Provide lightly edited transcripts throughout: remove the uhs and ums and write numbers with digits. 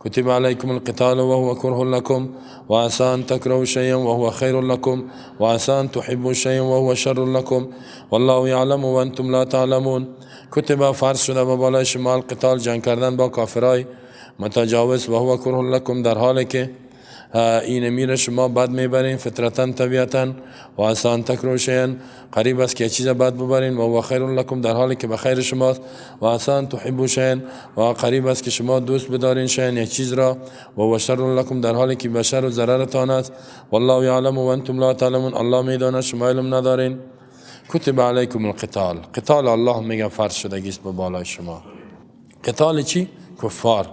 كتب عليكم القتال وهو كره لكم وعسى أن تكرهوا شيئا وهو خير لكم وعسى أن تحبوا شيئا وهو شر لكم والله يعلم وأنتم لا تعلمون. كتب فرض شده به بالای شما القتال، جنگ کردن با کافرای متجاوز، و هو کره لکم، در حالی که این میر شما بد میبرین فطرتا، طبیعتا، و عسى أن تكرهوا شيئا، قریب است که چیز بد ببرین، و هو خیر لکم، در حالی که به خیر شماست، و عسى أن تحبوا شيئا، و قریب است که شما دوست بدارین شيئا، یک چیز را، و هو شر لکم، در حالی که به شر و ضررتان است. والله یعلم و انتم لا تعلمون. الله میداند، شما علم ندارین. کتب علیکم القتال، قتال الله میگه فرض شدگی است به بالای شما. قتال چی؟ کفار.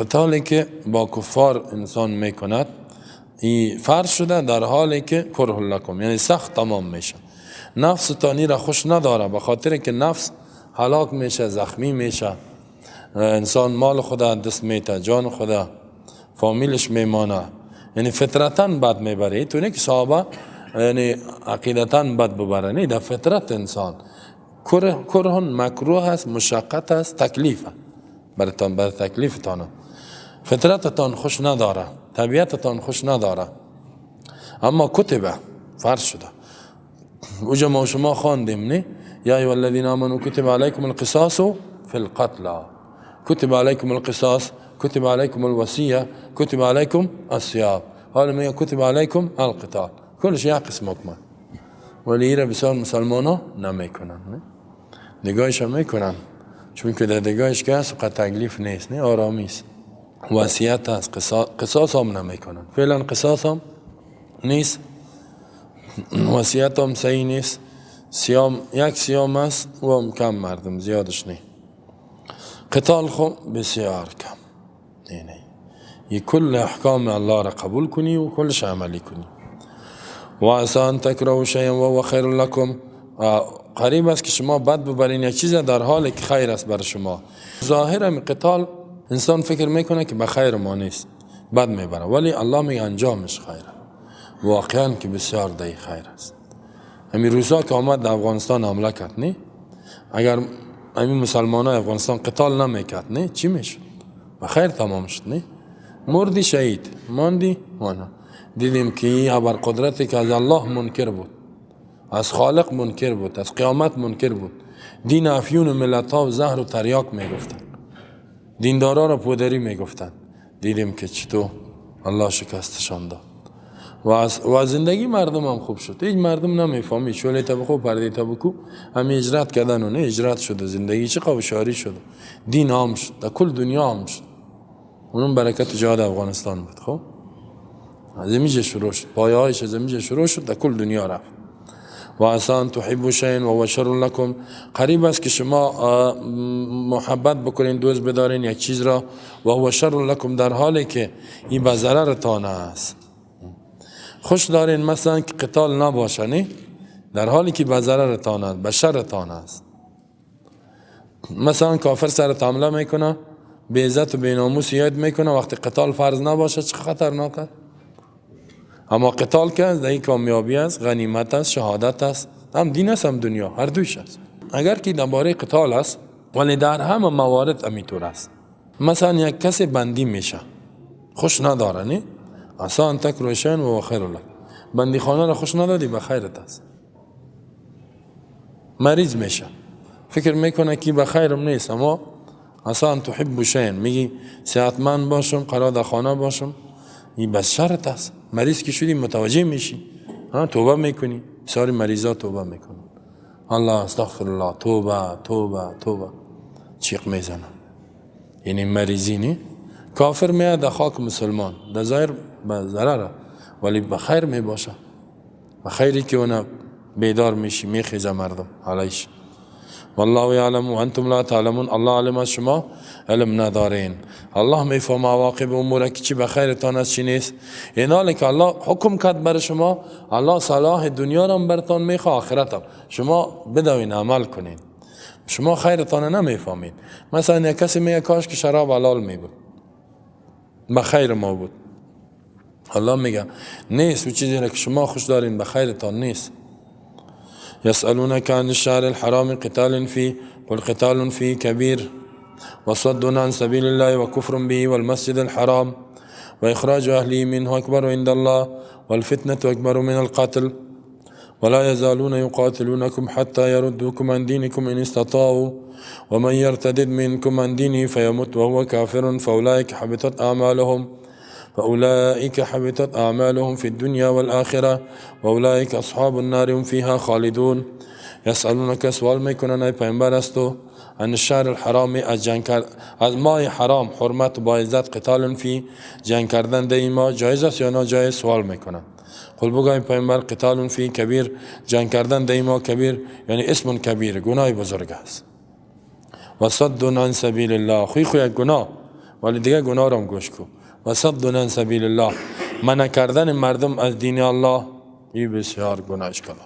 قتالی که با کفار انسان میکند این فرض شده در حالی که کره لکم، یعنی سخت تمام میشه، نفس تانی را خوش نداره، به خاطر که نفس هلاک میشه، زخمی میشه، انسان مال خدا دست میته، جان خدا، فامیلش میمانه، یعنی فطرتا بد میبره. تو نه که صحابه یعنی عقیدتا بد ببره، نه، در فطرت انسان کره مکروه است، مشقت است، تکلیف برتان، بر تکلیفتان، فطرتتان خوش نداره، طبیعتتان خوش نداره، اما کتبه فرض شده. اوجا ما شما خواندیم نه؟ یا ایها الذین آمنوا کتب علیکم القصاص فی القتلى، کتب علیکم القصاص، کتب علیکم الوصیه، کتب علیکم الصیام. حالا میگه کتب علیکم القتال. کلش یک قسم حکمه، ولی ایره بسیار مسلمان ها نمیکنن، نه؟ نگاهش هم میکنن، چون که در نگاهش که هست تکلیف نیست، نه، آرامی است، وصیت است، قصاص هم نمیکنن. فعلا قصاص هم نیست، وصیت هم صحیح نیست، صیام یک صیام است و هم کم مردم زیادش نه. قتال خو بسیار کم. نه نه، یه کل احکام الله را قبول کنی و کلش عملی کنی. و عسى أن تكرهوا شيئا وهو خیر لكم، قریب است که شما بد ببرین یک چیز در حال که خیر است بر شما. ظاهر قتال انسان فکر میکنه که به خیر ما نیست، بد میبره، ولی الله میگه انجامش خیره. واقعا که بسیار دی خیر است. همین روسا که آمد در افغانستان حمله کرد، نه، اگر همین مسلمان های افغانستان قتال نمیکرد، نه، چی میشد؟ به خیر تمام شد، نه؟ مردی شهید، ماندی مانا. دیدیم که این ابر قدرتی که از الله منکر بود، از خالق منکر بود، از قیامت منکر بود، دین افیون و ملت ها و زهر و تریاک میگفتن، دیندارا را پودری میگفتن، دیدیم که چطور الله شکستشان داد و زندگی مردم هم خوب شد. هیچ مردم نمیفهمی شوله تا بخو پرده تا بکو، هم هجرت کردن و نه هجرت شد، زندگی چه قوشاری شد، دین عام شد، در کل دنیا عام شد. اونم برکت جهاد افغانستان بود. خب از اینجا شروع شد، پایه هایش از اینجا شروع شد، در کل دنیا رفت. و عسى أن تحبوا شيئا وهو شر لكم، قریب است که شما محبت بکنین، دوست بدارین یک چیز را، و هو شر لكم، در حالی که این به ضررتان است. خوش دارین مثلا که قتال نباشه، نه، در حالی که به ضررتان است، به شرتان است. مثلا کافر سرت حمله میکنه، به عزت و به ناموس یاد میکنه، وقتی قتال فرض نباشه چه خطرناک است. اما قتال که است، در این کامیابی است، غنیمت است، شهادت است، هم دین است هم دنیا، هر دویش است. اگر که درباره قتال است، ولی در همه موارد امیطور است. مثلا یک کسی بندی میشه، خوش نداره، نه، عسى أن تكرهوا شيئا وهو خیر لكم، بندی خانه را خوش ندادی، به خیرت است. مریض میشه، فکر میکنه که به خیرم نیست، اما عسى أن تحبوا شيئا، میگی صحتمند باشم، قرار در خانه باشم، این بس شرط است. مریض که شدی متوجه میشی، ها، توبه میکنی. بسیاری مریضا توبه میکنن، الله استغفر الله، توبه توبه توبه، چیق میزنن. یعنی مریضی نی، کافر میاد در خاک مسلمان، در ظاهر به ضرره ولی به خیر میباشه، به خیری که اونه بیدار میشی، میخیزه مردم علیش. والله یعلم و انتم لا تعلمون. الله عالم از شما علم ندارین. الله میفهمه عواقب امور که چی به خیرتان است، چی نیست. این حالی که الله حکم کرد بر شما، الله صلاح دنیا را برتان میخواه، آخرت هم. شما بدوین عمل کنین، شما خیرتان نمیفهمید. مثلا یک کسی میگه کاش که شراب حلال می بود، به خیر ما بود. الله میگه نیست، و چیزی که شما خوش دارین به خیرتان نیست. يسألونك عن الشهر الحرام قتال فيه قل قتال فيه كبير. وصد عن سبيل الله وكفر به والمسجد الحرام وإخراج أهله منه أكبر عند الله والفتنة أكبر من القتل ولا يزالون يقاتلونكم حتى يردوكم عن دينكم إن استطاعوا ومن يرتد منكم عن دينه فيمت وهو كافر فأولئك حبطت أعمالهم في الدنيا والآخرة وأولئك أصحاب النار هم فيها خالدون. يسألونك سوال میکنن ای پیامبر از تو عن الشهر الحرام، از جنگ از ماه حرام حرمت با عزت، قتال فی، جنگ کردن در این ماه جایز است یا ناجایز؟ سوال میکنن. قل بگو ای پیامبر قتال فی کبیر، جنگ کردن در این ماه کبیر یعنی اسم کبیر، گناه بزرگ است. و صد عن سبیل الله، خوی خو یک گناه ولی دیگه گناه رو هم گوش کو. و صد عن سبیل الله، منع کردن مردم از دین الله، این بسیار گناه کلان.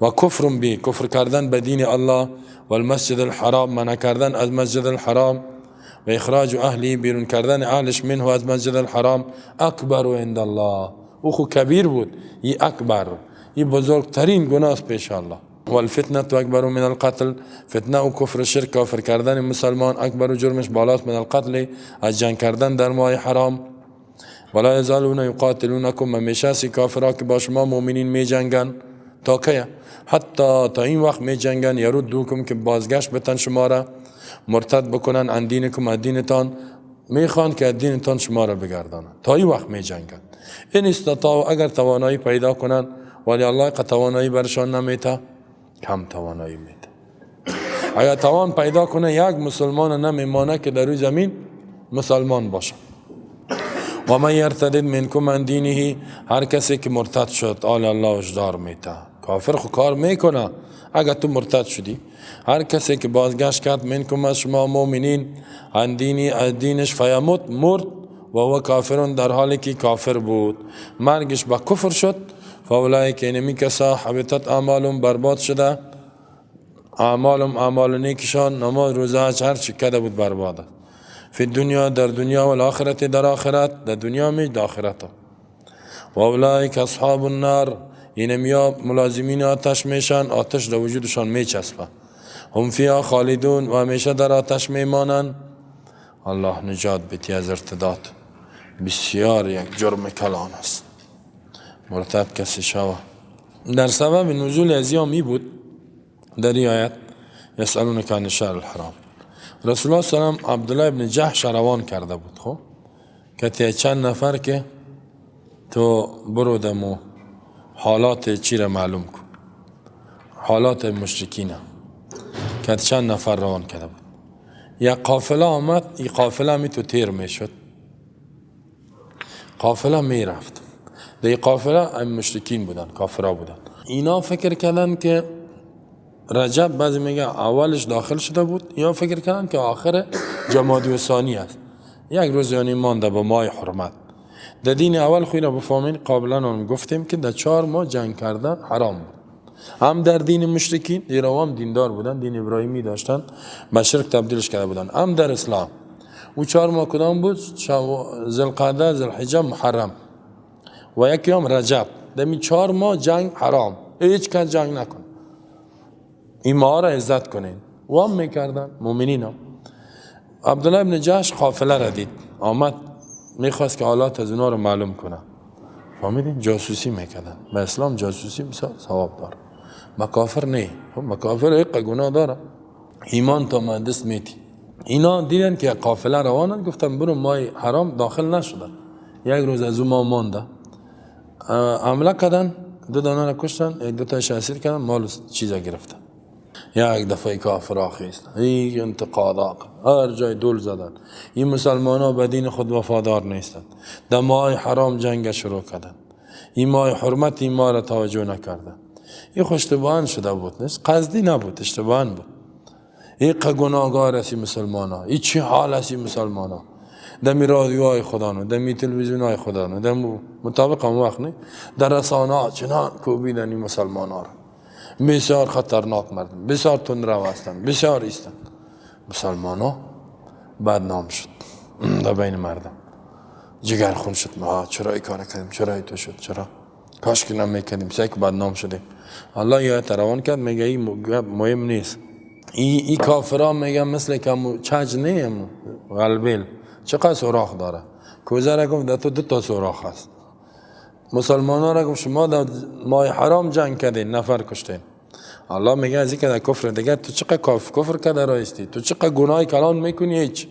و کفر به، کفر کردن به دین الله، و المسجد الحرام، منع کردن از مسجد الحرام، و اخراج اهلی، بیرون کردن اهلش منه از مسجد الحرام، اکبر عند الله، او خو کبیر بود، ای اکبر، ای بزرگترین گناه است پیش الله. والفتنه اکبر من القتل، فتنه و کفر شرک، کافر کردن مسلمان اکبر و جرمش بالاست من القتل، از جنگ کردن در ماه حرام. ولا یزالون یقاتلونکم، همیشه سی کافرها که با شما مؤمنین می جنگن تا که حتی تا این وقت می جنگن، یردوکم، که بازگشت بتن شما را، مرتد بکنن عن دینکم، از دینتان، میخوان که از دینتان شما را بگردانن، تا این وقت می جنگن. این استطاع، اگر توانایی پیدا کنن، ولی الله که توانایی برشان نمیته، کم توانایی میده. اگر توان پیدا کنه یک مسلمان نمیمانه که در روی زمین مسلمان باشه. و من یرتد منکم عن دینه، هر کسی که مرتد شد آل الله هشدار میته. کافر خو کار میکنه، اگر تو مرتد شدی، هر کسی که بازگشت کرد منکم از شما مؤمنین، عن دینی، از دینش، فیموت، مرد، و هو کافر، در حالی که کافر بود، مرگش با کفر شد، فاولئک، اینمی کسا، حبطت اعمالهم، برباد شده اعمالهم، اعمال نیکشان، نماز، روزه، حج، هر چی کده بود برباد است. فی الدنیا، در دنیا، و الآخرت، در آخرت، در دنیا می در آخرت. و اولئک اصحاب النار، اینمیا ملازمین آتش میشن، آتش در وجودشان میچسبه. هم فیها خالدون، و همیشه در آتش میمانن. الله نجات بتی از ارتداد، بسیار یک جرم کلان است مرتد کسی شوه. در سبب نزول از می بود در این آیت یسألونک عن الشهر الحرام، رسول الله صلی الله علیه و عبدالله ابن جحش روان کرده بود، خب که چند نفر که تو برو دمو حالات چی را معلوم کن، حالات مشرکین، که چند نفر روان کرده بود. یک قافله آمد، این قافله می تو تیر می شد، قافله می رفت. در این قافله هم مشرکین بودن، کافرها بودن. اینا فکر کردن که رجب، بعضی میگه اولش داخل شده بود، یا فکر کردن که آخر جمادی الثانی است، یک روز یعنی مانده به ماه حرمت. در دین اول خوی را بفهمین، قبلا هم گفتیم که در 4 ماه جنگ کردن حرام بود، هم در دین مشرکین، دیرا هم دیندار بودن، دین ابراهیمی داشتن، به شرک تبدیلش کرده بودن، هم در اسلام. او 4 ماه کدام بود؟ ذوالقعده، ذوالحجه، محرم و یکی هم رجب. در 4 ماه جنگ حرام، هیچ کس جنگ نکن، این ماه را عزت کنین. و هم میکردن مؤمنین هم. عبدالله ابن جحش قافله را دید، آمد میخواست که حالات از اونا رو معلوم کنه. فهمیدین؟ جاسوسی میکردن. به اسلام جاسوسی بسیار ثواب داره، ما کافر نه. خب ما کافر یک گناه داره، ایمان تا مهندس میتی. اینا دیدن که قافله روانن، گفتن برو، ماه حرام داخل نشدن، یک روز از او ما مانده. حمله کردن، دو دانه را کشتن، یک دو تاش اسیر کردن، مال چیزا گرفتن. یک دفعه کافر خیست، این انتقادات هر جای دول زدن، این مسلمان ها به دین خود وفادار نیستند، در ماه حرام جنگ شروع کردن، این ماه حرمت این ماه را توجه نکردن. این خو اشتباهاً شده بود، نیست قصدی نبود، اشتباهاً بود. این گناهگار است مسلمان ها، این چی حال است مسلمان ها، دمی رادیوهای خدانو، دمی تلویزیون های خدانو، دم مطابق هم وقت نه، در رسانه ها چنان کوبیدن این مسلمان ها را، بسیار خطرناک مردم، بسیار تندرو هستند، بسیار ایستند. مسلمان ها بدنام شد در بین مردم، جگر خون شد. ما چرا ای کار کردیم، چرا ای تو شد، چرا کاش که نمیکردیم، سیک بدنام شدیم. الله یه روان کرد، میگه این مهم نیست. ای کافران میگن مثل که چج نیم غلبیل چقدر سوراخ داره. کوزه را گفت در تو 2 تا سوراخ هست. مسلمان ها را گفت شما در ماه حرام جنگ کردین، نفر کشتین. الله میگه از این که در کفر دیگه تو چقدر کفر کرده رایستی، تو چقدر گناه کلان میکنی. هیچ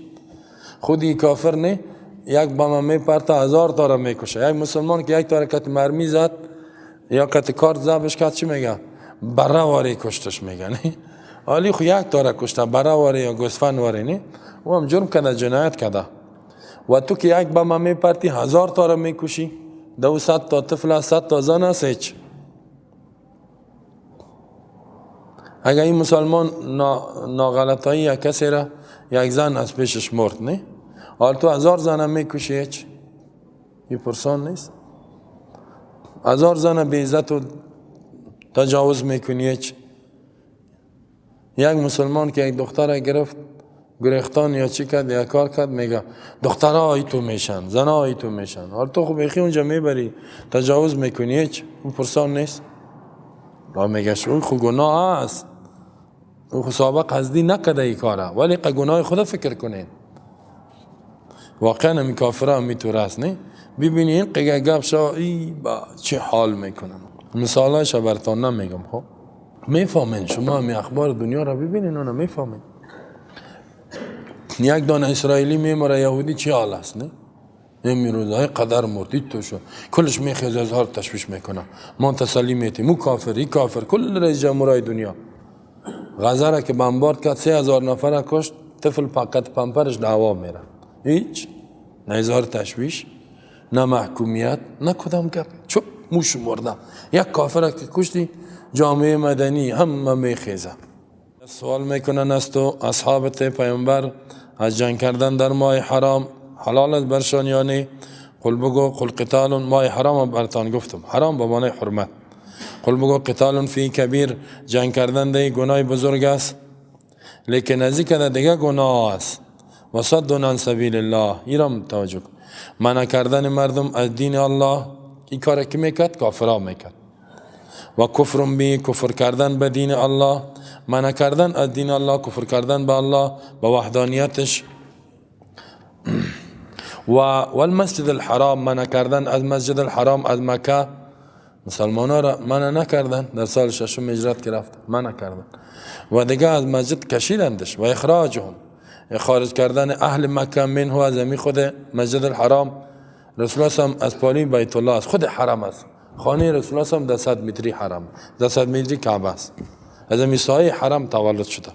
خودی کافر نه، یک بم میپرته 1000 تا را میکشه. یک مسلمان که یک تا کت مرمی زد یا کت کارت زبش کرد چی میگه؟ بره واری کشتش میگه. نه علی خو یک تا را کشته، بره واری یا گوسفند واری نه، او هم جرم کرده، جنایت کرده. و تو که یک بم میپرتی 1000 تا را میکشی، 200 تا طفل، 100 تا زن است. هیچ اگر این مسلمان ناغلطایی یک کسی را، یک زن از پیشش مرد، نه حال تو 1000 زن میکشی، هیچ این پرسان نیست. 1000 زن به عزت و تجاوز میکنی، هیچ. یک مسلمان که یک دختر گرفت گریختان یا چی کرد یا کار کرد، میگه دخترها تو میشن، زنها تو میشن. حال تو خب بیخی اونجا میبری تجاوز میکنی، هیچ اون پرسان نیست. با میگه اون خو گناه است، اون خو سابق قصدی نکرده ای کاره، ولی گناه خدا فکر کنین. واقعا همی کافره همی طور است، نه؟ ببینی این قیگه گپ شا ای با چه حال میکنن. مثالایش براتون نمیگم، خب میفهمین شما همی اخبار دنیا را ببینین اونا میفهمین. یک دانه اسرائیلی میمره، یهودی چه حال است، نه؟ این روزهای قدر مردید تو شد کلش میخیز از هر تشویش میکنه، ما تسلی میتیم، او کافر ای کافر، کل رئیس جمهورای دنیا. غزه را که بمبارد کرد 3000 نفر کشت، طفل پاکت پمپرش دعوا میره. هیچ نه اظهار تشویش، نه محکومیت، نه کدام گپ، چوب موش مرده. یک کافر که کشتی جامعه مدنی همه میخیزه. سوال میکنن از تو اصحاب پیامبر از جنگ کردن در ماه حرام حلال است برشان یا نه؟ قل بگو قل قتال، ماه حرام برتان گفتم، حرام به معنی حرمت. قل بگو قتال فی کبیر، جنگ کردن در گناه بزرگ است، لیکن از این دیگه گناه است. و صد عن سبیل الله، ایرام توجه کن، منع کردن مردم از دین الله، این کار کی میکرد؟ کافرها میکرد. و کفر به، کفر کردن به دین الله، منع کردن از دین الله، کفر کردن به الله، به وحدانیتش. و والمسجد الحرام، منع کردن از مسجد الحرام، از مکه. مسلمان ها را منع نکردن در سال ششم هجرت که رفت، منع کردن و دیگه از مسجد کشیدندش. و اخراجهم، خارج کردن اهل مکه منه، از امی خود مسجد الحرام. رسول الله از پالی بیت الله است، خود حرم است، خانه رسول الله در 100 متری حرم، در 100 متری کعبه است، از امی سایه حرم تولد شده.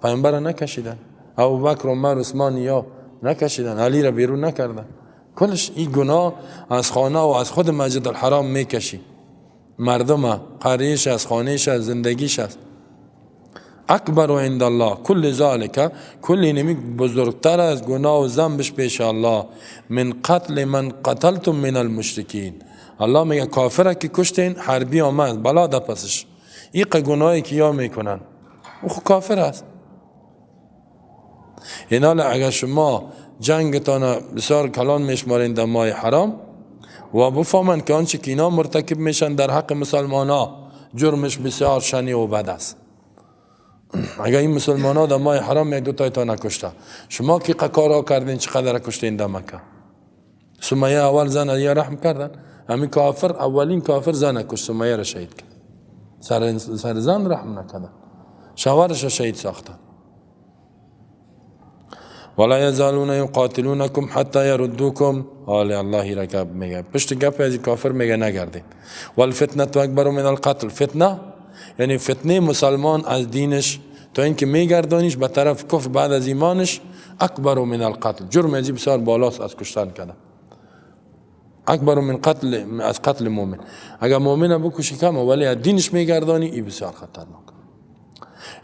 پیامبر نکشیدن، ابوبکر، عمر، عثمان یا نکشیدن، علی را بیرون نکردن. کلش این گناه از خانه و از خود مسجد الحرام میکشی مردم، قریش از خانهش از زندگیش است. اکبر عند الله کل ذالک، کل نمی بزرگتر از گناه و ذنبش پیش الله، من قتل من قتلتم من المشرکین. الله میگه کافره که کشتین، حربی آمد بلا در پسش، این گناهی که یا میکنن او خو کافر است. اینا اگر شما جنگتان بسیار کلان میشمارین در ماه حرام، و بفهمند که آنچه که اینا مرتکب میشن در حق مسلمان ها جرمش بسیار شنیع و بد است. اگر این مسلمان ها در ماه حرام یک دو تای تا نکشته، شما که کارا کردین چقدر کشتین در مکه؟ سمیه اول زن یا رحم کردن، همین کافر اولین کافر زن کشت، سمیه را شهید کرد، سر زن رحم نکردن، شوهرش شهید ساختن. ولا یزالون یقاتلونکم حتی یردوکم، حال الله را گپ میگه پشت گپ از کافر میگه نگردید. والفتنه اکبر من القتل، فتنه یعنی فتنه مسلمان از دینش تا اینکه میگردانیش به طرف کفر بعد از ایمانش، اکبر من القتل، جرم از بسیار بالاست از کشتن کردن، اکبر من قتل، از قتل مؤمن. اگر مؤمن بکشی کم، ولی از دینش میگردانی ای بسیار خطرناک.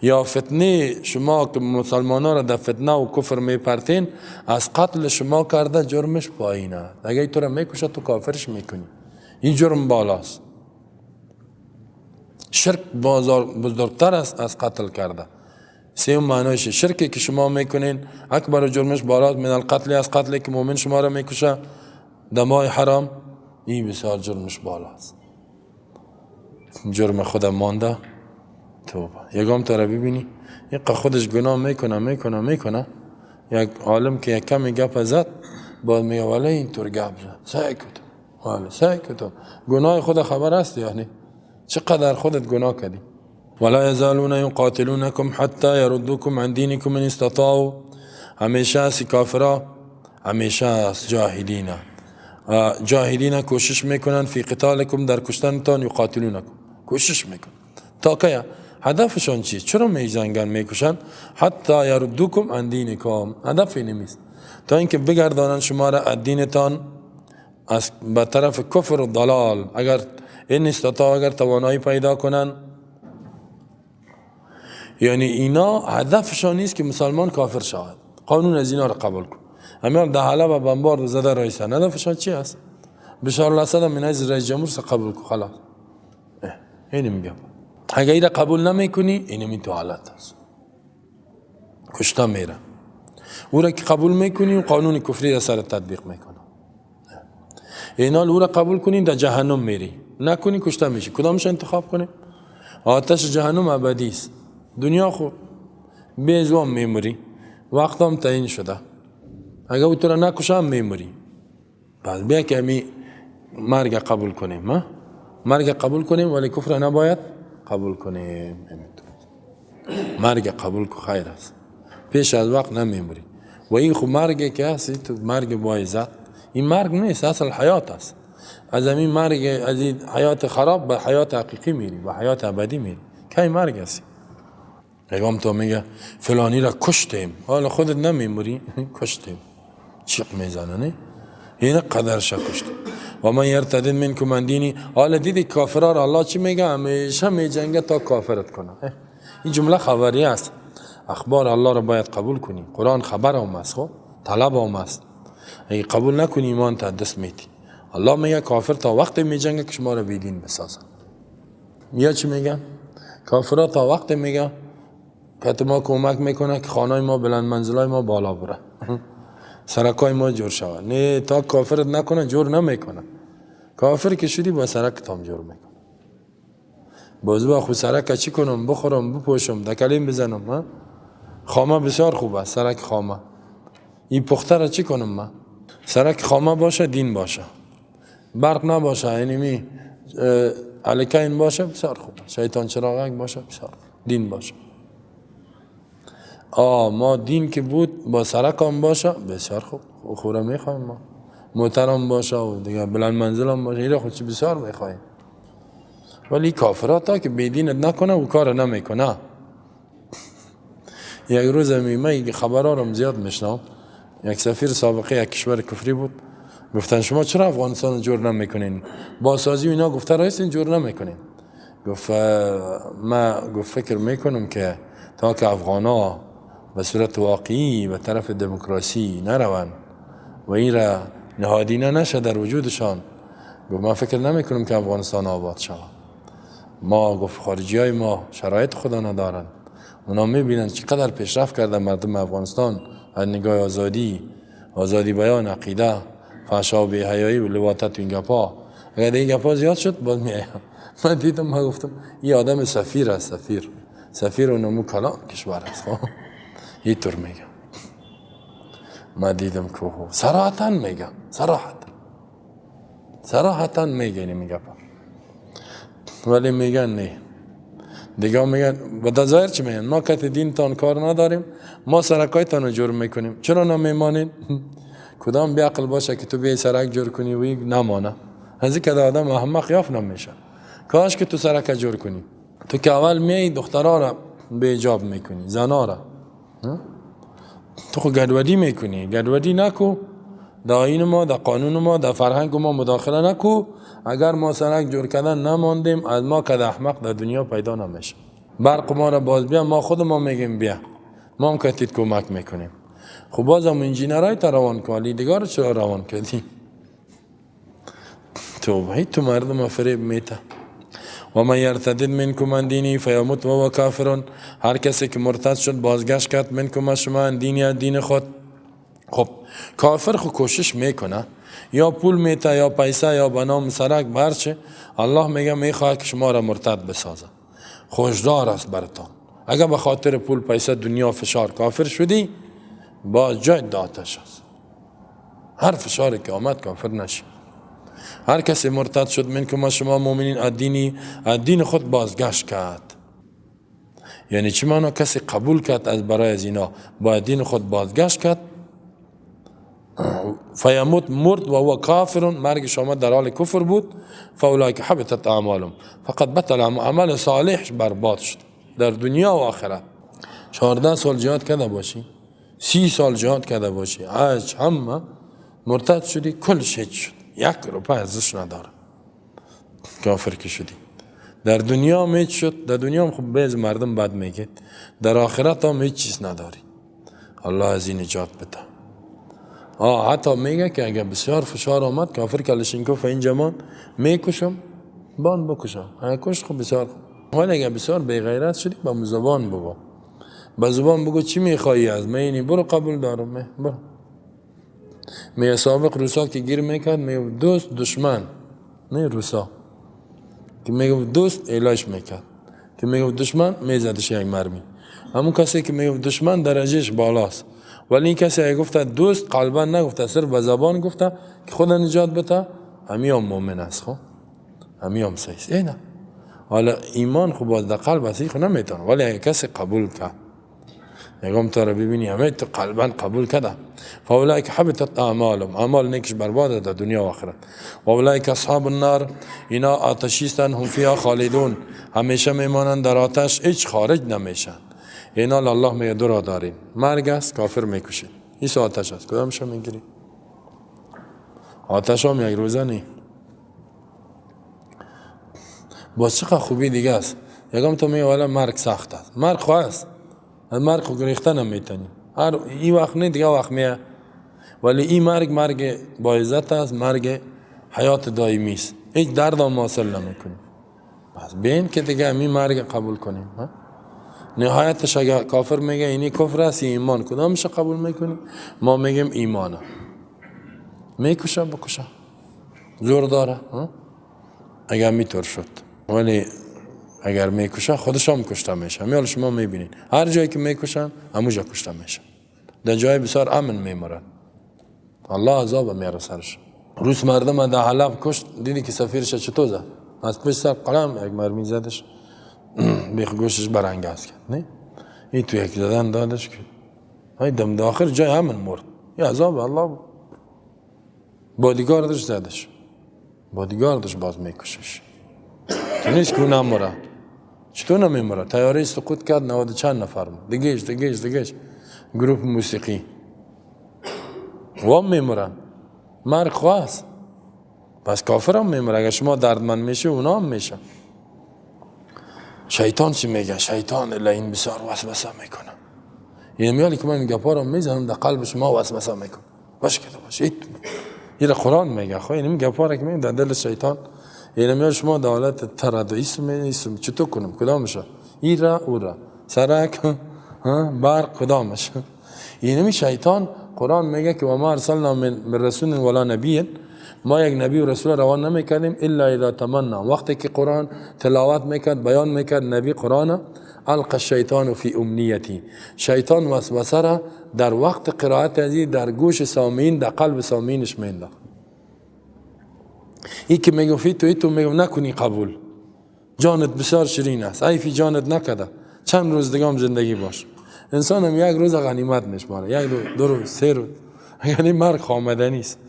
یا فتنه شما که مسلمان ها را در فتنه و کفر میپرتین، از قتل شما کرده جرمش پایینه. اگر تو را میکشه تو کافرش میکنی، این جرم بالاست. شرک بزرگتر است از قتل کرده. سیوم معنایش شرکی که شما میکنین اکبر جرمش بالاست من القتل، از قتل که مؤمن شما را میکشه در ماه حرام، این بسیار جرمش بالاست. جرم خودم مانده توبه. یگام تا را ببینی یک خودش گناه میکنه میکنه میکنه، یک عالم که یک کمی گپ زد باز میگه ولی اینطور گپ زد، سعی کتم ولی سعی کتم، گناه خود خبر است، یعنی چقدر خودت گناه کردی. ولا یزالون یقاتلونکم حتی یردوکم عن دینکم ان استطاعوا. همیشه است کافرا، همیشه است جاهدین، جاهدین کوشش میکنن فی قتالکم در کشتنتان، یقاتلونکم کوشش میکنن تا که هدفشان چیست؟ چرا میجنگن میکشن؟ حتی یردوکم عن دینکم، هدف نیست تا اینکه بگردانن شما را از دینتان از به طرف کفر و ضلال. اگر این استطاع، اگر توانایی پیدا کنن، یعنی اینا هدفشان نیست که مسلمان کافر شود، قانون از اینا را قبول کن. همیان ده حلب و بمبارد زده رئیسن، هدفشان چی است؟ بشار الاسد هم از رئیس جمهور قبول کن خلاص. اینی میگم اگه ایره قبول نمیکنی اینمی تو حالت است، کشته میره. او را که قبول میکنی قانون کفری را سر تطبیق میکنه. اینا او را قبول کنی در جهنم میری، نکنی کشته میشی. کدامش انتخاب کنیم؟ آتش جهنم ابدی است، دنیا خو به میموری، وقت هم تعیین شده، اگه او تو را نکشه میموری. پس بیا که همی مرگ قبول کنیم، ها؟ مرگ قبول کنیم ولی کفر نباید قبول کنیم. مرگ قبول کو خیر است، پیش از وقت نمیموری. و این خو مرگ که هست تو مرگ با عزت، این مرگ نیست، اصل حیات است. از همین مرگ، از این حیات خراب به حیات حقیقی میری، به حیات ابدی میری. کی مرگ است؟ پیغام تو میگه فلانی را کشتیم، حالا خودت نمیموری، کشتیم، چیق میزنه نه؟ این قدرش کشتیم. و من یرتد منکم عن دینی. حالا دیدی کافرها را الله چی میگه؟ همیشه میجنگه تا کافرت کنه. این جمله خبری است، اخبار الله را باید قبول کنی. قرآن خبر هم است، خب طلب هم است. اگه قبول نکنی ایمان تا دست میتی. الله میگه کافر تا وقت میجنگه که شما را بیدین بسازن. یا چی میگن؟ کافرها تا وقت میگه که ما کمک میکنه که خانه ما بلند منزلای ما بالا بره، سرکای ما جور شود. نه، تا کافرت نکنه جور نمیکنه. کافر که شدی با سرک تام جور میکنه. بازو خو سرک چی کنم؟ بخورم، بپوشم، دکلیم بزنم. ها؟ خامه بسیار خوب است، سرک خامه. این پخته را چی کنم من؟ سرک خامه باشه، دین باشه، برق نباشه، یعنی می الکین باشه بسیار خوب، شیطان چراغک باشه بسیار خوب، دین باشه. ما دین که بود با سرک هم باشه بسیار خوب، خوره میخوایم ما، موترم باشه و دیگه بلند منزل هم باشه، ایره خود بسیار میخوایم. ولی کافرات تا که بیدینت نکنه و کار نمیکنه. یک روز من خبرها رو زیاد میشنم، یک سفیر سابقه یک کشور کفری بود، گفتن شما چرا افغانستان جور نمیکنین؟ بازسازی اینا گفته رئیس این جور نمیکنین. گفت ما گفت فکر میکنم که تا که افغانا به صورت واقعی به طرف دموکراسی نروند و این را نهادینه نشه در وجودشان، گفت من فکر نمیکنم که افغانستان آباد شود. ما گفت خارجی های ما شرایط خدا ندارن، اونا میبینن چقدر پیشرفت کرده مردم افغانستان از نگاه آزادی، آزادی بیان، عقیده، فحشا و بی‌حیایی و لواطت و این گپا. اگر این گپا زیاد شد باز میایم. من دیدم، من گفتم این آدم سفیر است، سفیر، سفیر و نمو کلام کشور است. خب اینطور میگم. من دیدم که صراحتا میگم، صراحتا صراحتا میگه این گپا، ولی میگن نه. دیگه میگن با ظاهر چی میگن؟ ما کت دین تان کار نداریم، ما سرکایتان رو جور میکنیم، چرا نمیمانین؟ کدام بیعقل باشه که تو بیای سرک جور کنی و نمانه؟ از این که آدم احمق یافت نمیشه. کاش که تو سرک جور کنی. تو که اول میای دخترها را بیجاب میکنی، زنا را تو خو گدودی میکنی. گدودی نکو، در آیین ما، در قانون ما، در فرهنگ ما مداخله نکو. اگر ما سرک جور کردن نماندیم، از ما که احمق در دنیا پیدا نمیشه. برق ما را باز بیا، ما خود ما میگیم بیا، ما هم کتیت کمک میکنیم. خب بازم انجینرای تا روان کن، دیگر رو چرا روان کردی؟ تو تو مردم فریب میته. و من یرتدد منکم عن دینی فیموت وهو کافر. هر کسی که مرتد شد، بازگشت کرد، منکم از شما، عن دینی دین خود. خب کافر خو کوشش میکنه، یا پول میته یا پیسه یا به نام سرک برچه. الله میگه میخواد که شما را مرتد بسازه. خوشدار است برتان. اگر به خاطر پول پیسه دنیا فشار کافر شدی، باز جای آتش است. هر فشاری که آمد کافر نشی. هر کسی مرتد شد منکم شما مؤمنین از دین خود بازگشت کرد. یعنی چی معنا؟ کسی قبول کرد از برای از اینا با دین خود بازگشت کرد، فیموت مرد و هو کافر، مرگش آمد در حال کفر بود، فاولئک حبطت اعمالهم، فقط بطل عمل صالح برباد شد در دنیا و آخرت. 14 سال جهاد کرده باشی، 30 سال جهاد کرده باشی، حج همه مرتد شدی، کلش هیچ شد، یک روپه ارزش نداره. کافر که شدی در دنیا هم هیچ شد، در دنیا هم خب بعض مردم بد میگه، در آخرت هم هیچ چیز نداری. الله از این نجات بده. حتی میگه که اگر بسیار فشار آمد کافر کلشینکوف این جمان میکشم، بان بکشم، اگر کشت خب بسیار خوب. ولی اگر بسیار بی غیرت شدی با زبان بگو، با زبان بگو چی میخوایی از من، اینی برو قبول دارم، برو. می سابق روسا که گیر میکرد می دوست دشمن، نه روسا که میگفت دوست ایلاش میکرد، که میگفت دشمن میزدش یک مرمی. همون کسی که میگفت دشمن درجهش بالاست، ولی این کسی اگه گفته دوست قلبا نگفته، صرف به زبان گفته که خود نجات بده، همی هم مؤمن است. خب همی هم صحیح است. نه حالا ایمان خب باز در قلب است، خب نمیتونه. ولی اگه کسی قبول کرد، یگم تو رو ببینی همه تو قلبا قبول کرده، فاولئک حبطت اعمالهم، اعمال نیکش برباد در دنیا و آخرت. و اولئک اصحاب النار، اینا آتشیستن، هم فیها خالدون، همیشه میمانند در آتش، هیچ خارج نمیشن. اینا الله میگه دو راه داریم، مرگ است کافر میکشه، این آتش است، کدامش میگیری؟ آتش هم یک روزه نی. با چقدر خوبی دیگه است. یکم تو میگه والا مرگ سخت است، مرگ خواه است، مرگ خو گریخته نمیتونی، هر این وقت نه دیگه وقت میه. ولی این مرگ مرگ با عزت است، مرگ حیات دائمی است، هیچ درد هم حاصل نمیکنی. پس بین که دیگه همین مرگ قبول کنیم. نهایتش اگر کافر میگه اینی کفر است ایمان، کدامش قبول میکنی؟ ما میگیم ایمانه. میکشه بکشه، زور داره اگر میطور شد. ولی اگر میکشه خودش هم کشته میشه. میال شما میبینین هر جایی که میکشن همونجا کشته میشه، در جای بسیار امن میمرن، الله عذاب میاره سرش. روس مردم در حلب کشت، دیدی که سفیرش چطور زد؟ از پشت سر قلم یک مرمی زدش، بیخ گوشش برنگ است کرد. نه این تو یک زدن دادش که های دم داخل جای امن مرد. یه عذاب الله بود. بادیگاردش زدش، بادیگاردش باز میکشش. تو نیست که نموره، چطور نمیموره؟ طیاره سقوط کرد، 90 چند نفر مرد، دیگهش دیگهش دیگهش گروه موسیقی وام میمورن. مرگ خواست، پس کافر هم میموره. اگر شما دردمند میشه اونا هم میشه. شیطان چی میگه؟ شیطان لعین بسیار وسوسه میکنه. یعنی میالی که من این گپا رو میزنم در قلب شما وسوسه میکنه، باش که باش. این قرآن میگه، خب این گپا رو که میگه در دل شیطان، یعنی میاد شما در حالت تردد اسم چطور کنم کدامشه، این را او را سرک برق کدامش. یعنی شیطان قرآن میگه که و ما ارسلنا من رسول ولا نبی، ما یک نبی و رسول روان نمیکردیم الا اذا تمنا. وقتی که قرآن تلاوت میکرد بیان میکرد نبی قرآن، القى الشیطان فی امنیتی، شیطان وسوسه را در وقت قرائت ازی در گوش سامعین در قلب سامعینش مینداخت. این که میگفت تو تو میگفت نکنی قبول، جانت بسیار شیرین است، ایفی جانت نکده، چند روز دیگه هم زندگی باش. انسان هم یک روز غنیمت میشماره، یک روز، دو روز، سه روز، یعنی مرگ آمده نیست.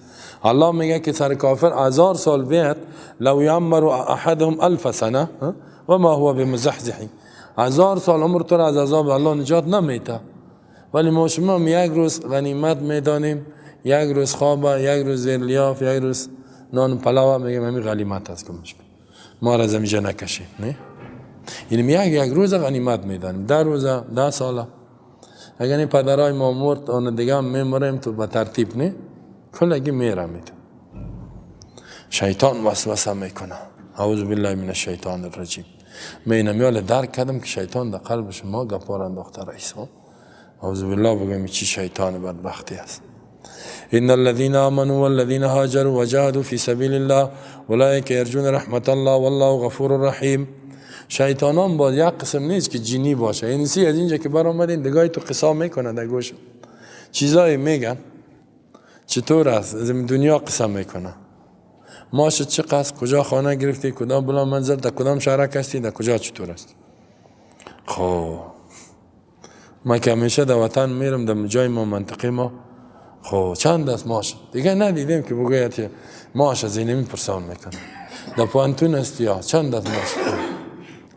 الله میگه که سر کافر 1000 سال بیاد، لو یعمر احدهم 1000 سنه و ما هو بمزحزح، 1000 سال عمر تو را از عذاب الله نجات نمیده. ولی ما شما یک روز غنیمت میدانیم، یک روز خوابه، یک روز زیر لیاف، یک روز نان پلاوه، میگیم همین غنیمت است که ما را از اینجا نکشیم. نه یعنی یک روز غنیمت میدانیم، 10 روزه، 10 ساله. اگر این پدرای ما مرد آن دیگه هم میمریم تو به ترتیب، نه کلگی میرمید. شیطان وسوسه میکنه. اعوذ بالله من الشیطان الرجیم. من اینم درک کردم که شیطان در قلب شما گپار انداخته رئیس. اعوذ بالله بگم چی شیطان بدبختی است. ان الذين آمنوا والذين هاجروا وجاهدوا في سبيل الله اولئك يرجون رحمة الله والله غفور رحیم. شیطانان باز یک قسم نیست که جنی باشه، یعنی سی از اینجا که برآمدین دیگه تو قصه میکنه در گوش چیزایی میگن. چطور است؟ از این دنیا قصه میکنه. ماش چه قصد، کجا خانه گرفتی، کدام بلا منزل، در کدام شهرک هستی، در کجا چطور است. خب ما که همیشه در وطن میرم، در جای ما منطقه ما، خب چند است ماش دیگه ندیدیم که بگوید که ماش از اینمی پرسان میکنه. در پوانتون است یا چند است ماش؟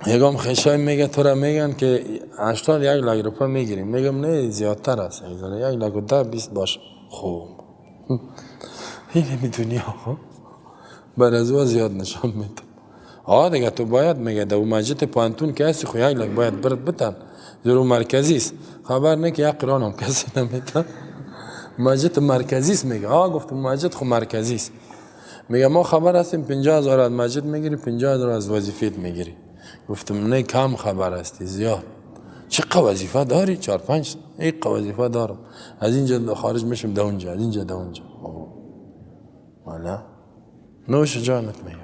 یکم خیشای میگه تو را میگن که 81 لک روپه میگیریم، میگم نه زیادتر است، 1 لک و 10 20 باشه. خب این دنیا خب بر از او زیاد نشان میده. آه دیگه تو باید میگه در مسجد پوانتون که هستی خو 1 لک باید برد بتن، ضرور مرکزی است. خبر نه که یک قران هم کسی نمیده. مسجد مرکزی است میگه. آه گفتم مسجد خو مرکزی است. میگه ما خبر هستیم 50,000 از مسجد میگیری، 50,000 از وظیفیت میگیری. گفتم نه کم خبر هستی، زیاد. چه وظیفه داری؟ 4 5 یک وظیفه دارم. از اینجا خارج میشم ده اونجا، از اینجا ده اونجا. والا نوش جانت میگه.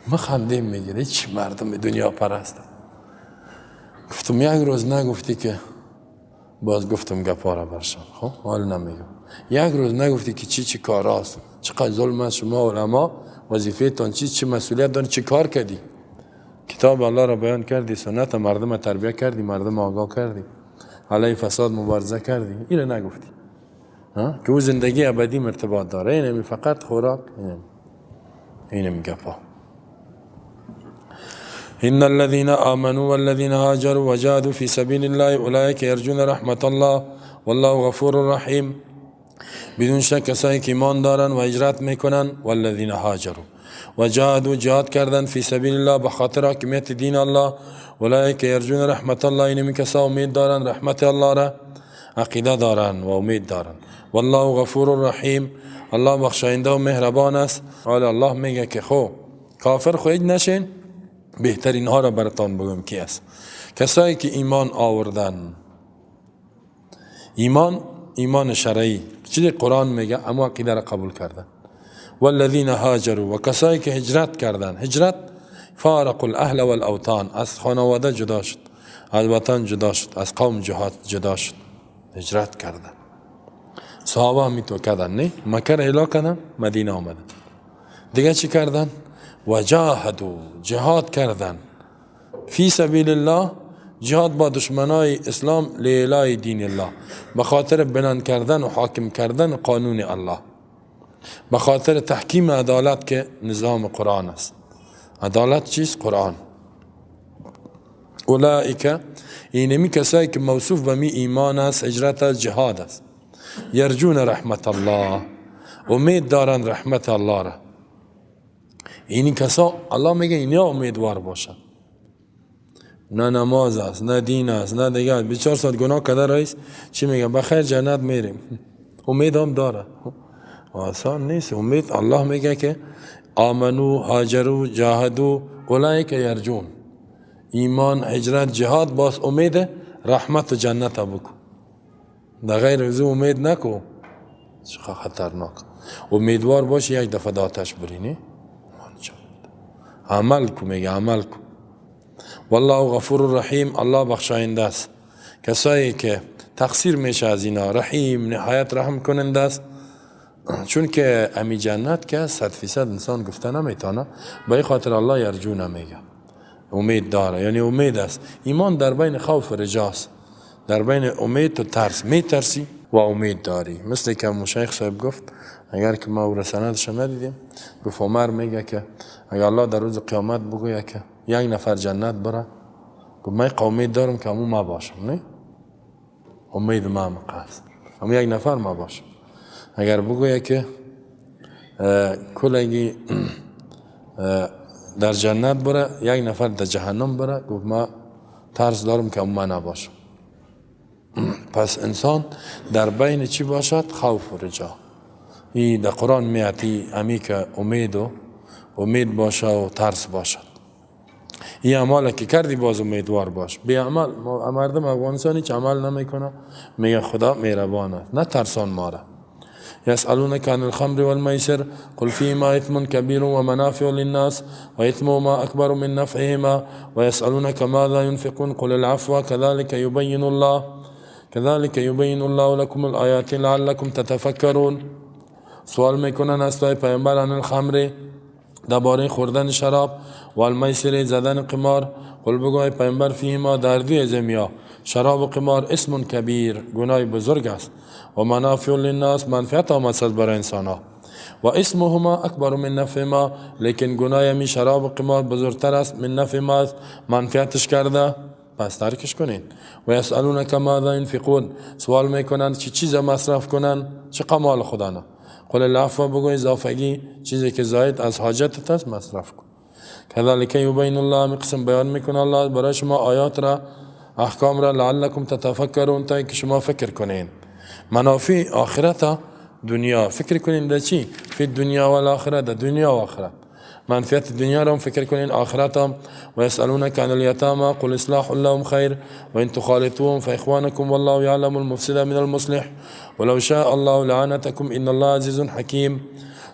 ما خندیم میگیره چی مردم دنیا پرست. گفتم یک روز نگفتی که باز گفتم گپا را برشان. خب حال نمیگم. یک روز نگفتی که چی چی کاراست، چقدر ظلم است، شما علما وظیفه تان چی، چی مسئولیت داری، چی کار کردی؟ کتاب الله را بیان کردی، سنت مردم تربیه کردی، مردم آگاه کردی، علیه فساد مبارزه کردی، اینو نگفتی ها؟ که او زندگی ابدی ارتباط داره. اینمی فقط خوراک، اینم گپا. إن الذين آمنوا والذين هاجروا وجاهدوا في سبيل الله أولئك يرجون رحمة الله والله غفور رحیم. بدون شک کسایی که ایمان دارن و هجرت میکنن، والذین هاجروا و جاهدوا، جهاد کردن، فی سبیل الله، به خاطر حاکمیت دین الله، اولئک یرجون رحمت الله، اینمی کسا امید دارن رحمت الله را، عقیده دارن و امید دارن. والله غفور رحیم، الله بخشاینده و مهربان است. حالا الله میگه که خو کافر خو نشین، بهترین ها را براتان بگم کی است. کسایی که ایمان آوردن، ایمان ایمان شرعی، چیزی قرآن میگه اما عقیده را قبول کردن، والذین هاجروا، و کسایی که هجرت کردن. هجرت فارقوا الاهل والاوطان، از خانواده جدا شد، از وطن جدا شد، از قوم جهات جدا شد، هجرت کردن. صحابه هم تو کردن، نه مکه را ایلا کردن، مدینه آمدن. دیگه چی کردن؟ وجاهدوا، جهاد کردن، فی سبیل الله، جهاد با دشمنای اسلام، لإعلاء دین الله، به خاطر بلند کردن و حاکم کردن قانون الله، به خاطر تحکیم عدالت که نظام قرآن است. عدالت چیست؟ قرآن. اولئک، اینمی کسایی که موصوف به می ایمان است، هجرت است، جهاد است، یرجون رحمت الله، امید دارن رحمت الله را. اینی کسا الله میگه اینیا امیدوار باشن. نه نماز است، نه دین است، نه دیگه. 24 ساعت گناه کده رئیس چی میگه؟ بخیر جنت میریم. امید هم داره، آسان نیست امید. الله میگه که آمنوا هاجروا جاهدوا اولئک یرجون. ایمان، هجرت، جهاد، باز امید رحمت و جنت بکو، در غیر از امید نکو. چقدر خطرناک. امیدوار باشی یک دفعه آتش برینی. عمل کو، میگه عمل کو. والله غفور رحیم، الله بخشاینده است. کسایی که تقصیر میشه از اینا، رحیم، نهایت رحم کننده است. چون که امی جنت که 100% انسان گفته نمیتونه، به این خاطر الله یرجون میگه، امید داره، یعنی امید است. ایمان در بین خوف و رجاست، در بین امید و ترس. میترسی و امید داری. مثل که شیخ صاحب گفت، اگر که ما او را سندش ندیدیم، گفت عمر میگه که اگر الله در روز قیامت بگوید که یک نفر جنت بره، گفت من امید دارم که امو ما باشم. نه امید ما است امو یک نفر ما باشم. اگر بگوید که کلگی در جنت بره، یک نفر در جهنم بره، گفت ما ترس دارم که امو ما نباشم. پس انسان در بین چی باشد؟ خوف و رجا. این در قرآن میاتی امی که امید و امید باشه و ترس باشد. این عمال که کردی باز امیدوار باش. بی عمل مردم افغانستان هیچ عمل نمیکنه، میگه خدا مهربان است، نه ترسان ما را. يسألونك عن الخمر والميسر قل فيهما إثم كبير ومنافع للناس وإثمهما أكبر من نفعهما ويسألونك ماذا ينفقون قل العفو كذلك يبين الله لكم الآيات لعلكم تتفکرون. سوال میکنن از توی پیامبر عن الخمر، درباره خوردن شراب، و المیسر، زدن قمار. قل بگو ای پیامبر فیهما، در دوی زمیا شراب و قمار، اسم کبیر، گناه بزرگ است، و منافع للناس، منفعت هم است برای انسان ها، و اسمهما اکبر من نفعهما، لیکن گناه می شراب و قمار بزرگتر است، من نفعهما، منفعتش کرده، پس ترکش کنین. و یسألونک ماذا ينفقون، سوال میکنن چه چیز مصرف کنن، چه قمال خدا. قل العفو، بگو اضافگی، چیزی که زاید از حاجتت است مصرف کن. كذلك يبين الله، قسم بیان میکنه الله برای شما آیات را، احکام را، لعلکم تتفکرون، تا که شما فکر کنین. منافع آخرت دنیا فکر کنین در چی؟ فی دنیا و آخرت، در دنیا و آخرت. منفعت دنیا را فکر کنین، آخرت هم. و یسألونک عن الیتاما قل اصلاح لهم خیر و ان تخالطوهم فاخوانکم والله یعلم المفسد من المصلح ولو شاء الله لعنتکم ان الله عزیز حکیم.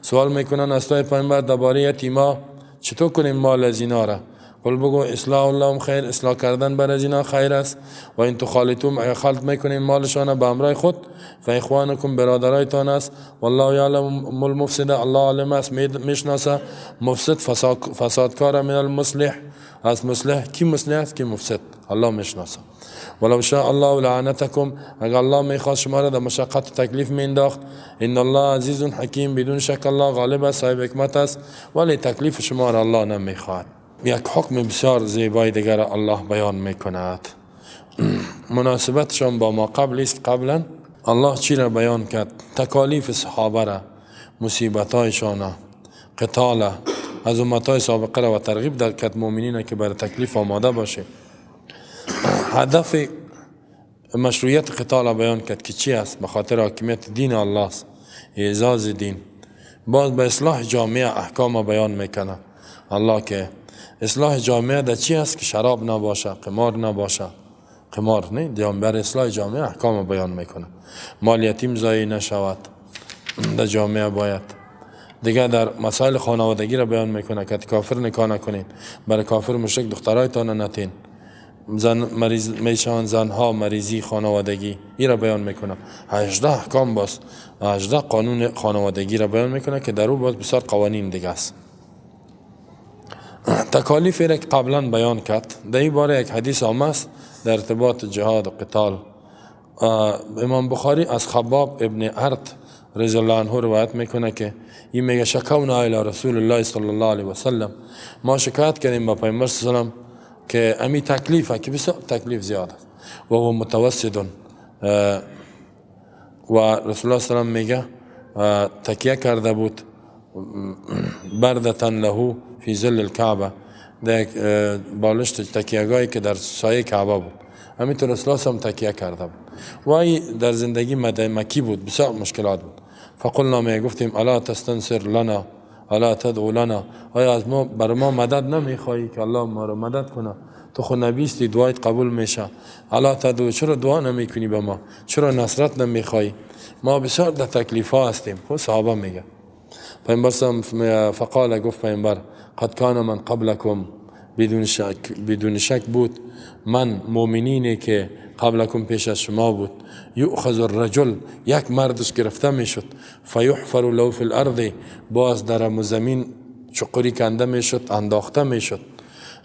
سوال میکنن از توی پیامبر درباره یتیما، چطور کنیم مال از اینا را؟ قل بگو اصلاح لهم خیر، اصلاح کردن بر از اینا خیر است. و ان تخالطوهم، اگر خلط میکنین مالشان به همراه خود، فاخوانکم، برادرایتان است. والله یعلم المفسد، الله عالم است، میشناسه مفسد، فسادکار، من المصلح، از مصلح. کی مصلح است، کی مفسد، الله میشناسه. ولو شاء الله لعنتکم، اگر الله میخواست شما را در مشقت تکلیف مینداخت. ان الله عزیز حکیم، بدون شک الله غالب است، صاحب حکمت است، ولی تکلیف شما را الله نمیخواهد. یک حکم بسیار زیبای دیگر الله بیان میکند، مناسبتشان با ما قبل است. قبلا الله چی را بیان کرد؟ تکالیف صحابه را، مصیبتایشان، قتال از امتای سابقه را و ترغیب در کرد مؤمنین که بر تکلیف آماده باشه. هدف مشروعیت قتال بیان کرد که چی است؟ به خاطر حاکمیت دین الله است، اعزاز دین. باز به اصلاح جامعه احکام بیان میکنه الله که اصلاح جامعه در چی است؟ که شراب نباشه، قمار نباشه، قمار نه، بر اصلاح جامعه احکام بیان میکنه. مال یتیم ضایع نشود در جامعه باید. دیگه در مسائل خانوادگی را بیان میکنه که کافر نکاح نکنین، برای کافر مشرک دخترایتان نتین، زن مریض میشن، زنها مریضی خانوادگی، این را بیان میکنه. 18 احکام باز، 18 قانون خانوادگی را بیان میکنه که در او باز بسیار قوانین دیگه است. تکالیف را که قبلا بیان کرد، در این باره یک حدیث آمده است در ارتباط جهاد و قتال. امام بخاری از خباب ابن ارت رضی الله عنه روایت میکنه که این میگه شکونا الی رسول الله صلی الله علیه و سلم، ما شکایت کردیم با پیامبر صلی الله علیه و سلم که امی تکلیفه که بسیار تکلیف زیاد است و هو متوسد، و رسول الله صلی الله علیه و سلم میگه تکیه کرده بود بردة له فی ظل الکعبه، در یک بالشت تکیهگاهی که در سایه کعبه بود، همینطور رسول الله هم تکیه کرده بود و ای در زندگی مکی بود، بسیار مشکلات بود. فقلنا، می گفتیم الا تستنصر لنا الا تدعو لنا، آیا از ما بر ما مدد نمیخوایی که الله ما رو مدد کنه؟ تو خو نبی استی، دعایت قبول میشه. الا تدعو، چرا دعا نمیکنی به ما؟ چرا نصرت نمیخوای؟ ما بسیار در تکلیف ها هستیم. خب صحابه میگه پیامبر فقال، گفت پیامبر قد کان من قبلکم، بدون شک بود من مؤمنینی که قبلکم پیش از شما بود، یؤخذ الرجل، یک مردش گرفته میشد، فیحفر له فی الارض، باز در زمین چقری کنده میشد، انداخته میشد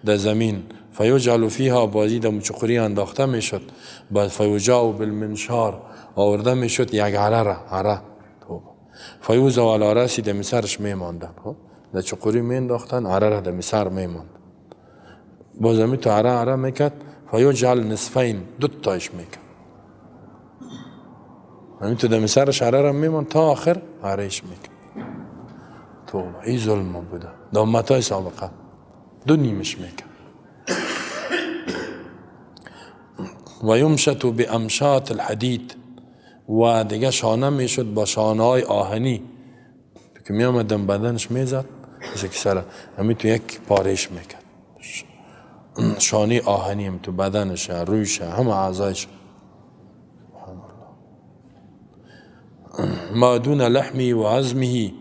در زمین، فیجعل فیها، بازی در چقری انداخته میشد، بعد فیجاء بالمنشار، آورده میشد یک اره را، اره فیوضع علی رأسه، در سرش میماندن. خب در چقری میانداختن اره را، در سر میماند، باز تو اره اره میکرد، فیجعل نصفین، دو تایش میکرد، همین تو دم سرش اره را میماند تا آخر ارهش میکرد. تو این ظلم بوده در امتای سابقه، دو نیمش میکرد. و یمشط بامشاط الحدید، و دیگه شانه میشد با شانه های آهنی که می آمدن بدنش میزد، مثل که سر همین تو یک پارش میکرد، شانه آهنی هم تو بدنش، رویش، همه اعضایش. سبحان الله. ما دون لحمی و عظمه،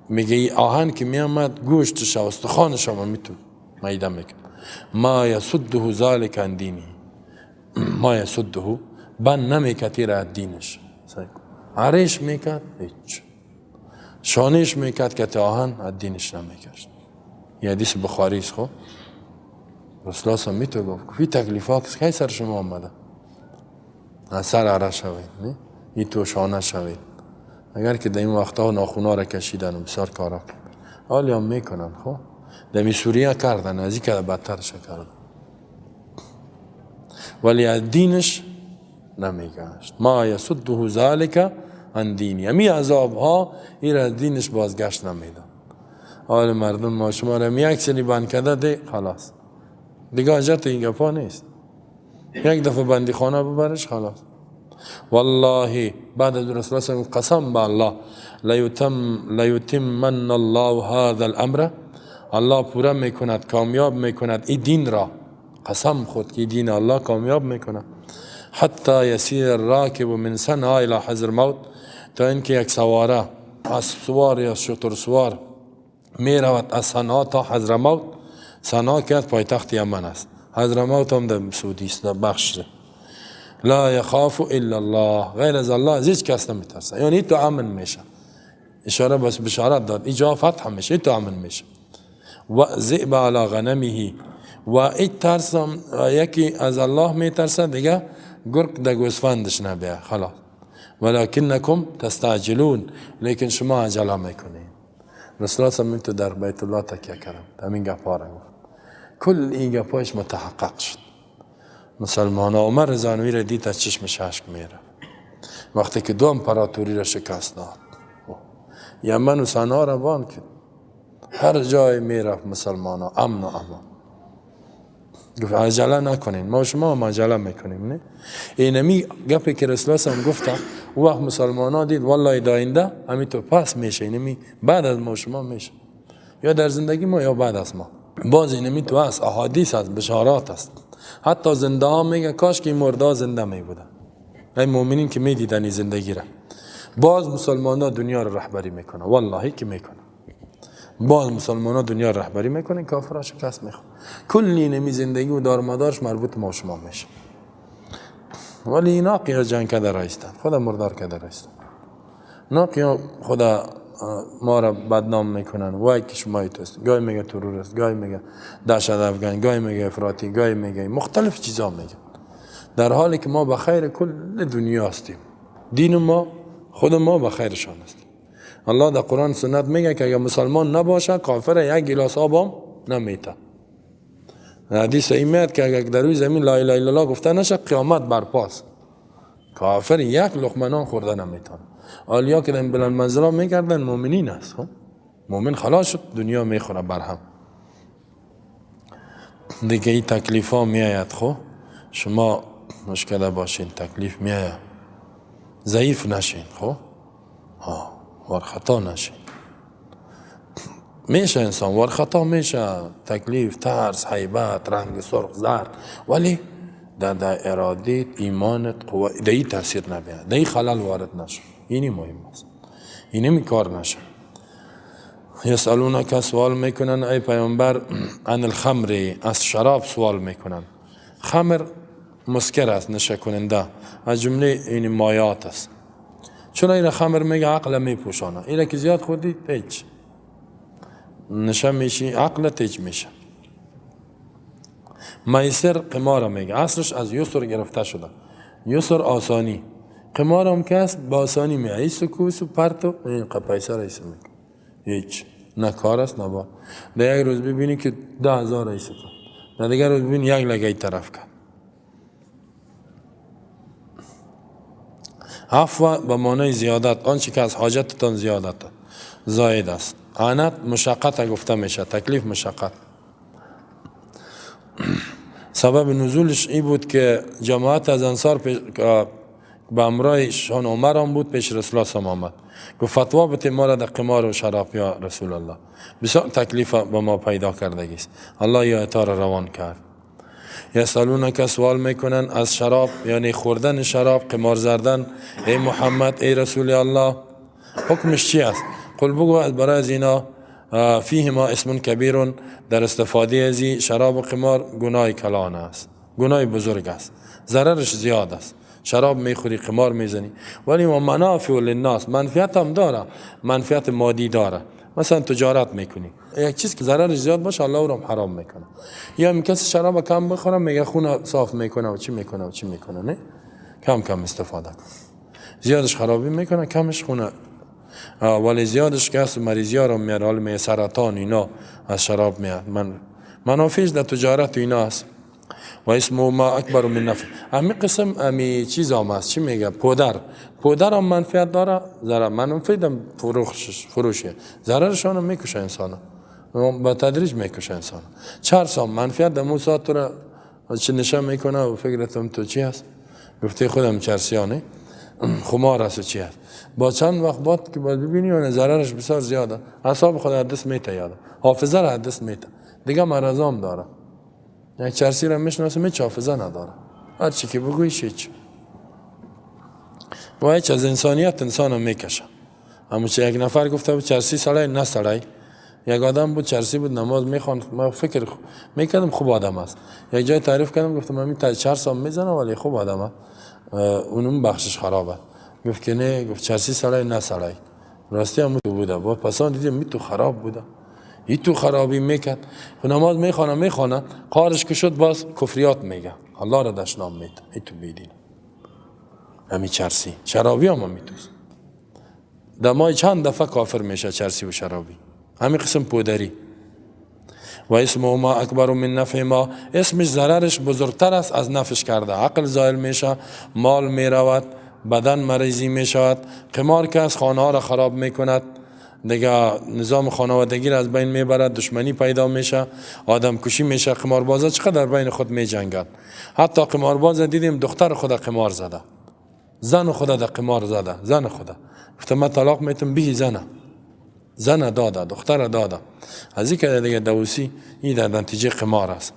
میگه آهن که میامد گوشتش و استخوانش هم میتون میده میکن. ما یسده ذلک عن دینه، ما یسده بند نمیکد را از دینش، عریش میکرد هیچ، شانش میکرد که آهن از دینش نمیکشت. یه حدیث بخاری است. خب رسول الله میتو گفت فی تکلیفات که سر شما آمده، از سر عره شوید، نه ای تو شانه شوید. اگر که در این وقتها ناخونا را کشیدن و بسیار کارا حالی هم میکنن. خب در سوریه کردن، از این که بدترش کردن، ولی از دینش نمیگشت. ما یسده ذلک عن دینی، امی عذاب ها این از دینش بازگشت نمیدن. حال مردم ما شما را یک سری بند کرده ده خلاص دیگه حاجت این گپا نیست، یک دفعه بندی خانه ببرش خلاص. والله بعد از رسول الله قسم به الله لیتمن الله هذا الامر، الله پورا میکند، کامیاب میکند این دین را. قسم خود که دین الله کامیاب میکند. حتی یسیر الراکب من صنعاء الى حضرموت، تا اینکه یک سواره اسب سوار یا شتر سوار می رود از صنعا تا حضرموت. صنعا که پایتخت یمن است، حضرموت هم در سعودی است، در بخش. لا یخاف الا الله، غیر از الله از هیچ کس نمیترسه، یعنی تو امن میشه. اشاره بس بشارت داد، اینجا فتح میشه، تو امن میشه. و ذئب علی غنمه، و ای ترسم یکی از الله میترسه دیگه گرگ در گوسفندش نبیه خلاص. ولکنکم تستعجلون، لیکن شما عجله میکنین. رسول الله تو در بیت الله تکیه کردم، همین گپا را گفت، کل این گپایش متحقق شد. مسلمان عمر رضوی را دید از چشمش اشک میره وقتی که دو امپراتوری را شکست داد، یمن و صنعا را بان کرد، هر جای میرفت مسلمان ها امن و امان. گفت عجله نکنین، ما شما هم عجله میکنیم. نه اینمی گپی که رسول الله هم گفته، او وقت مسلمان ها دید والله داینده همین تو پس میشه، اینمی بعد از ما شما میشه، یا در زندگی ما یا بعد از ما. باز اینمی تو هست، احادیث هست، بشارات هست. حتی زنده ها میگه کاش که این مرده ها زنده می بودن، ای مؤمنین که میدیدن این زندگی را. باز مسلمان ها دنیا را رهبری میکنه، والله که میکنه. باز مسلمان ها دنیا را رهبری میکنه، کافرها شکست میخوره. کلی نمی زندگی و دارمدارش مربوط ما شما میشه. ولی اینا قیا جنگ کرده رایستن، خدا مردار کرده رایستن، نا قیا خدا ما را بدنام میکنن. وای که شما توست، گاهی میگه تروریست، گاهی میگه دهشت افغان، گاهی میگه افراطی، گاهی میگه مختلف چیزا میگه، در حالی که ما به خیر کل دنیا هستیم. دین ما خود ما به خیرشان است. الله در قرآن سنت میگه که اگر مسلمان نباشه کافر یک گلاس آب هم نمیته. حدیث این میاد که اگر در روی زمین لا اله الا الله گفته نشه قیامت برپاست، کافر یک لقمه نان خورده نمیتونه. آلیا که در بلند منزلا میکردن مؤمنین است، مؤمن خلاص شد دنیا میخوره برهم دیگه. این تکلیف ها میآید، خب شما مشکل باشین تکلیف میآید، ضعیف نشین، خب ها ورخطا نشین. میشه انسان ورخطا میشه، تکلیف، ترس، حیبت، رنگ سرخ زرد، ولی در ارادیت، ایمانت، قوه در این تاثیر نبیاد، در این خلل وارد نشه. اینی مهم است، اینی می کار نشه. یسألونک سوال میکنن ای پیامبر عن الخمر، از شراب سوال میکنن. خمر مسکر است، نشه کننده، از جمله این مایات است. چون این خمر میگه عقل میپوشانه، اینه که زیاد خوردی هیچ نشه میشی، عقل تیج میشه. میسر قمار میگه، اصلش از یسر گرفته شده، یسر آسانی، قمار هم که است با آسانی میه، ایسو کوسو پرتو این قپیسه را ایسو میگه، هیچ نه کار است نه بار. در یک روز ببینی که 10,000 ایسو کن، در دیگر روز ببینی یک لگه ای طرف کن. عفو به معنای زیادت، آنچه که از حاجتتان زیادت زاید است. عنت مشقت گفته میشه، تکلیف مشقت. سبب نزولش این بود که جماعت از انصار به امرای شان عمر هم بود، پیش رسول الله صلی آمد، گفت فتوا بده ما را در قمار و شراب یا رسول الله، بسیار تکلیف به ما پیدا کردگی است. الله یا را روان کرد. یسألونک سوال میکنن از شراب، یعنی خوردن شراب، قمار زدن، ای محمد ای رسول الله. حکمش چی است؟ قل بگو برای از اینا فیهما اسم کبیر، در استفاده از شراب و قمار گناه کلان است، گناه بزرگ است، ضررش زیاد است. شراب میخوری، قمار میزنی، ولی و منافع للناس، منفعت هم داره، منفعت مادی داره. مثلا تجارت میکنی، یک چیز که ضررش زیاد باشه الله رو حرام میکنه. یا می کسی شراب کم بخوره میگه خون صاف میکنه و چی میکنه و چی میکنه، نه کم کم استفاده کن، زیادش خرابی میکنه، کمش خونه، ولی زیادش که مریضی ها رو میاره، حال می سرطان اینا از شراب میاد. منافعش در تجارت اینا است. و اسمه ما اکبر من نفع. امی قسم امی چیز هم هست، چی میگه؟ پودر. پودر هم منفعت داره، ضرر منفعت هم فروشه، ضررشان هم میکشه انسان، با تدریج میکشه انسان. چرس هم منفعت در مو ساعت تو را چه نشه میکنه و فکرتم تو چی هست؟ گفته خودم چرسیانه خمار است و چی هست. با چند وقت بعد که باید ببینی اون ضررش بسیار زیاده، اعصاب خود از دست میته، یاده حافظه را از دست میته، دیگه مرضام داره. یک چرسی را میشناسم هیچ حافظه نداره، هر چی که بگویی هیچ و هیچ از انسانیت انسان رو میکشه. اما چه یک نفر گفته بود چرسی سړی نه سړی، یک آدم بود چرسی بود نماز میخواند، من فکر میکردم خوب آدم است. یک جای تعریف کردم گفتم من چرس هم میزنه ولی خوب آدم است، اونم بخشش خرابه. گفت که نه، گفت چرسی سړی نه سړی، راستی هم تو بوده. با پسان دیدم می تو خراب بوده، ای تو خرابی میکرد. خب نماز میخوانه قارش که شد باز کفریات میگه، الله را دشنام میده، ای تو بیدین. همی چرسی شرابی هم میتوز دمای چند دفعه کافر میشه چرسی و شرابی. همین قسم پودری. و اسمه ما اکبر من نفع ما، اسمش ضررش بزرگتر است از نفش کرده. عقل زایل میشه، مال میرود، بدن مریضی میشود. قمار که از خانه ها را خراب میکند، دیگه نظام خانوادگی را از بین میبرد، دشمنی پیدا میشه، آدم کشی میشه. قماربازا چقدر بین خود میجنگند. حتی قمارباز دیدیم دختر خود قمار زده، زن خود در قمار زده، زن خود گفت من طلاق میتم بی زنه، زن داده، دختر داده. از این که دیگه دوسی این در نتیجه قمار است.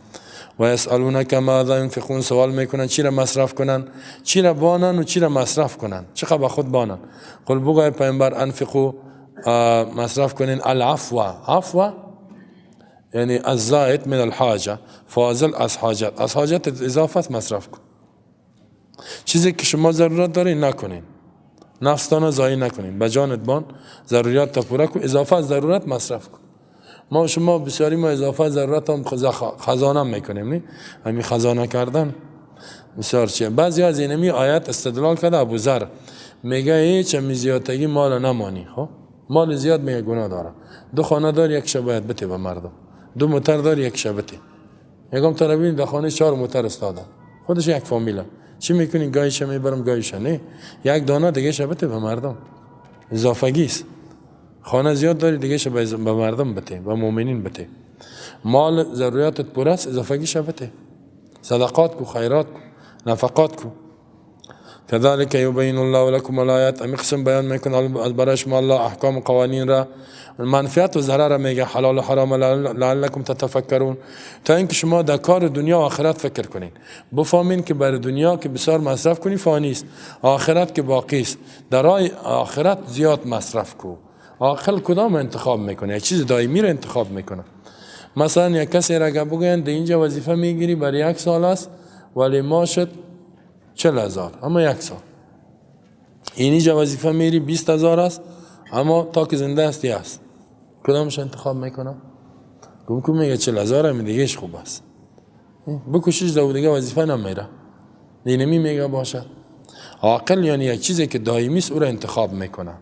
و یسالونک ماذا ينفقون، سوال میکنن چی را مصرف کنن، چی را بانن و چی را مصرف کنن، چقدر به خود بانن. قل بگوی پیامبر انفقوا، مصرف کنین العفو. عفو یعنی الزائد من الحاجه، فاضل از حاجت، از حاجت اضافه مصرف کن. چیزی که شما ضرورت دارین نکنین، نفستان ضایع نکنین، به جانت بان، ضروریات تا پوره کن، اضافه از ضرورت مصرف کن. ما شما بسیاری ما اضافه از ضرورت هم خزانه میکنیم، نه؟ همین خزانه کردن بسیار چیه. بعضی از اینمی آیت استدلال کرده. ابوذر میگه هیچ زیادگی مال نمانی، خب مال زیاد میگه گناه داره. دو خانه دار یک شب باید بته به مردم، دو موتر دار یک شب بته. یکم تا ببین در خانه 4 موتر استاده، خودش یک فامیله. چی میکنی؟ گایش میبرم گایش نه، یک دانه دیگه شب بته به مردم، اضافگی است. خانه زیاد داری دیگه شب به مردم بته، به مؤمنین بته. مال ضروریاتت پر است، اضافگی شب بته، صدقات کو، خیرات کو، نفقات کو. كذلك يبين الله لكم الآيات، امی قسم بیان میکنه از برای شما الله احکام و قوانین را، منفعت و ضرر میگه، حلال و حرام، لعلکم تتفکرون، تا اینکه شما در کار دنیا و آخرت فکر کنین، بفهمین که بر دنیا که بسیار مصرف کنی فانی است، آخرت که باقی است، در راه آخرت زیاد مصرف کو. عاقل کدام انتخاب میکنه؟ یک چیز دائمی را انتخاب میکنه. مثلا یک کسی را بگویند اینجا وظیفه میگیری برای یک سال است ولی ماشت 40,000، اما یک سال. اینجا وظیفه میری 20,000 است اما تا که زنده هستی است. کدامش انتخاب میکنم؟ گم کو میگه 40,000 هم دیگهش خوب است، بکشش دو دیگه وظیفه نمیره، اینمی میگه باشه. عاقل یعنی یک چیزی که دائمی است او را انتخاب میکنه.